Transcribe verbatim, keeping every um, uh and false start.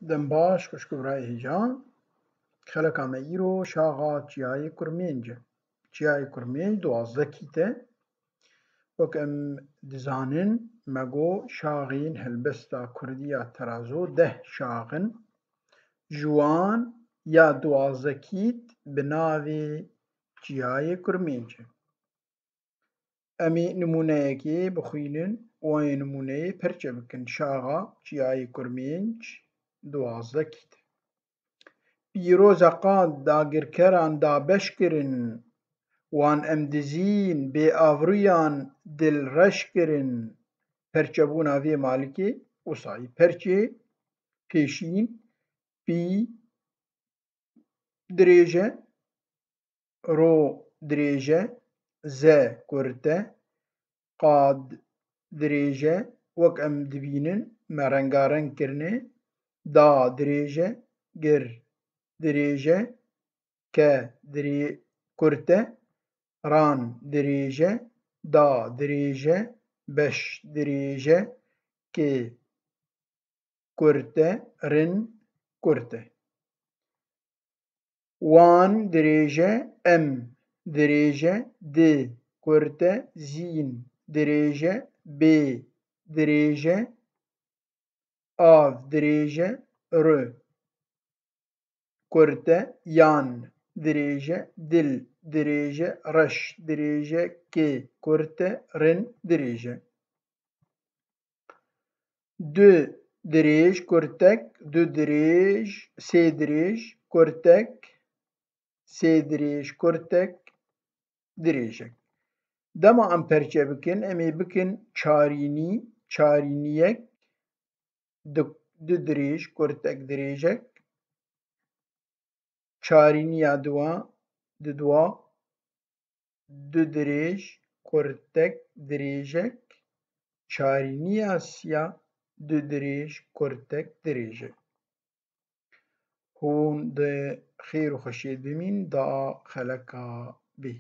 Dem baş, xwişk û birayê hêja. Xeleka me îro şaxa çiyayê Kurmênc e. Çiyayê Kurmênc duwazdeh kît e. Wek em dizanin, me got şaxên helbesta kurdî ya terazo deh şax in. Ji wan ya duwazdeh kît bi navê çiyayê Kurmênc e. Em ê nimûneyekê bixwînin û ê nimûneyê perçe bikin. Şaxa çiyayê Kurmênc duwazdeh kît e. Pîroze qad dagirkeran dabeş kirin, wan em dizîn bêavrûyan dilreş kirin. Perçebûna vê malikê wisa ye. Perçê pêşîn, pî dirêj e, ro dirêj e, ze kurt e, qad dirêj e, wek em dibînin me rengareng kirine, da dirêj e, gir dirêj e, ke dirê kurt e, ran dirêj e, da dirêj e, beş dirêj e, kê kurt e, rin kurt e. Wan dirêj e, em dirêj e, di kurt e, zîn dirêj e, bê dirêj e, av dirêj e, ri kurt e, yan dirêj e, dil dirêj e, reş dirêj e, kê kurt e, rin dirêj e. Du dirêj kurtek, du dirêj, sê dirêj kurtek, sê dirêj kurtek, dirêjek. Dema em perçe bikin, em ê bikin çarînî, çarîniyek, du, du dirêj kurtek, dirêjek. Çarîniya dua, didwa, du dirêj kurtek, dirêjek. Çarîniya siya, du dirêj kurtek, dirêjek. Hûn di xêr û xweşiyê de bimîn, da xeleka bê.